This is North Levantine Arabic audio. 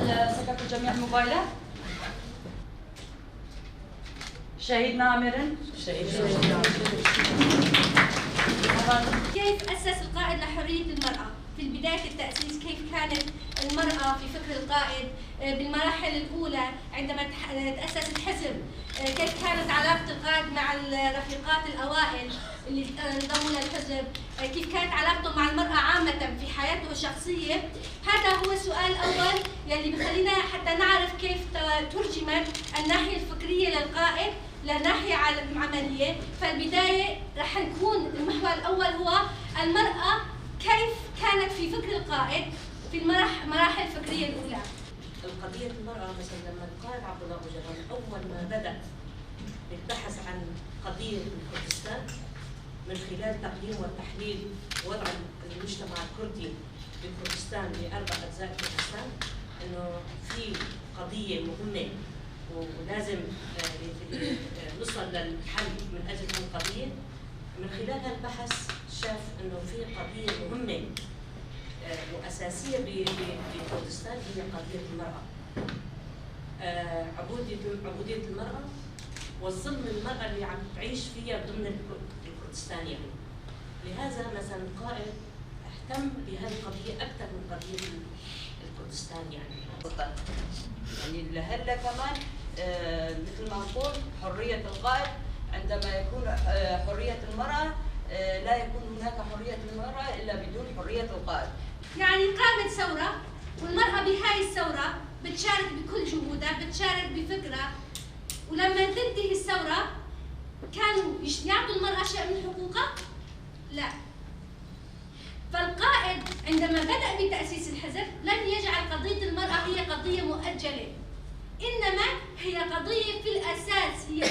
هل سكت الجميع الموبايلات؟ شهيد نامرن. شهيد. كيف أسس القائد لحرية المرأة؟ في بداية التأسيس كيف كانت المرأة في فكر القائد؟ بالمراحل الأولى عندما تأسس الحزب، كيف كانت علاقة القائد مع الرفيقات الأوائل اللي انضموا للحزب؟ كيف كانت علاقته مع المرأة عامة في حياته الشخصية؟ هذا هو السؤال الأول يلي بخلينا حتى نعرف كيف ترجمت الناحية الفكرية للقائد لناحية عملية. فالبداية رح نكون المحور الأول هو المرأة كيف كانت في فكر القائد في المراحل الفكرية الأولى. القضية المرأة مثلا لما القائد عبد الله أوجلان أول ما بدأ بالبحث عن قضية الكردستان من خلال تقييم وتحليل وضع المجتمع الكردي بكردستان بأربع أجزاء كردستان، إنه في قضية مهمة ولازم نوصل للحل من أجل هالقضية. من خلال هالبحث شاف إنه في قضية مهمة وأساسية بكردستان هي قضية المرأة، عبودية المرأة والظلم المرأة اللي عم تعيش فيها ضمن الكردستان يعني. لهذا مثلا القائد اهتم بهالقضية أكثر من قضية الكردستان يعني. يعني لهلا كمان مثل ما نقول حرية القائد عندما يكون حرية المرأة، لا يكون هناك حرية المرأة إلا بدون حرية القائد. يعني قامت ثورة والمرأة بهاي الثورة بتشارك بكل جهودها، بتشارك بفكرها، ولما تنتهي الثورة كانوا يعطوا المرأة شيء من حقوقها؟ لا. فالقائد عندما بدأ بتأسيس الحزب لم يجعل قضية المرأة هي قضية مؤجلة، إنما هي قضية في الأساس، هي